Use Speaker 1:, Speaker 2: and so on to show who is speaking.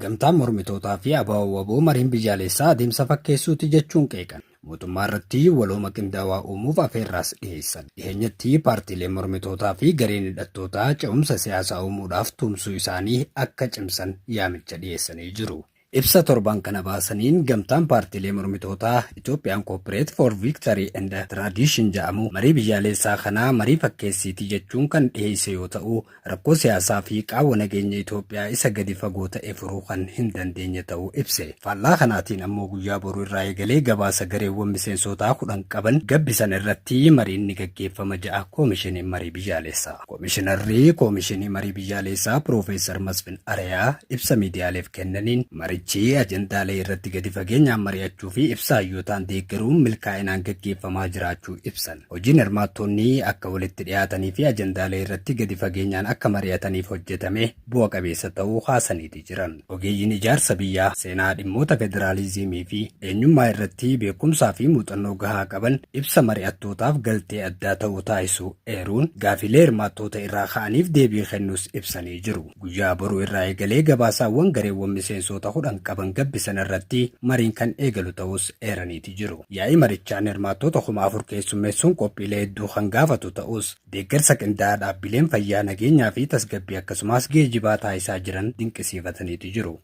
Speaker 1: Gamtaan mormitootaa fi ABO-WBO mariin biyyaalessaa adeemsa fakkeessuuti jechuun qeeqan. Mootummaa irratti walooma qindaawaa uumuuf afeerraas dhiheessan. Dhiheenyatti paartiileen mormitootaa fi gareen hidhattootaa ce'umsa siyaasaa uumuudhaaf tumsuu isaanii akka cimsan yaamicha dhiheessanii jiru. Ibsa torban kana baasaniin gamtaan paartiilee mormitootaa Ethiopian Cooperate for Victory and Tradition jedhamu marii biyyaalessaa kanaa marii fakkeessiiti jechuun kan dhiheesse yoo ta'u, rakkoo siyaasaa fi qaawwa nageenya Itoophiyaa isa gadi fagoo ta'e furuu kan hin dandeenye ta'uu ibse. Faallaa kanaatiin ammoo guyyaa boruu irraa eegalee gabaasa gareewwan miseensootaa 10 qaban gabbisan irratti mariin ni gaggeeffama ja'a Koomishiniin Marii Biyyaalessaa. Koomishinarri Koomishinii Marii Biyyaalessaa Piroofeesar Masfin Arayaa ibsa miidiyaaleef kennaniin marichi ajandaalee irratti gadi fageenyaan mari'achuu fi ibsa hayyootaan deeggaruun milkaa'inaan gaggeeffamaa jiraachuu ibsan. Hojiin hirmaattonni akka walitti dhiyaatanii fi ajandaalee irratti gadi fageenyaan akka mari'ataniif hojjetame bu'a qabeessa ta'uu kaasaniiti jiran. Ogeeyyiin ijaarsa biyyaa seenaa dhimmoota federaaliizimii fi eenyummaa irratti beekumsaa fi muuxannoo gahaa qaban ibsa mari'attootaaf galtee addaa ta'uu taasisuu eeruun, gaafiilee hirmaattoota irraa ka'aniif deebii kennuus ibsanii jiru. Guyyaa boruu irraa eegalee gabaasaawwan gareewwan miseensoota 10 qaban gabbisan irratti mariin kan eegalu ta'uus eeraniiti jiru. Yaa'ii marichaan hirmaattoota 4,000 keessummeessuun qophiilee hedduu kan gaafatu ta'us, deeggarsa qindaa'aa dhaabbileen fayyaa, nageenyaa fi tasgabbii akkasumaas geejibaa taasisaa jiran dinqisiifataniiti jiru.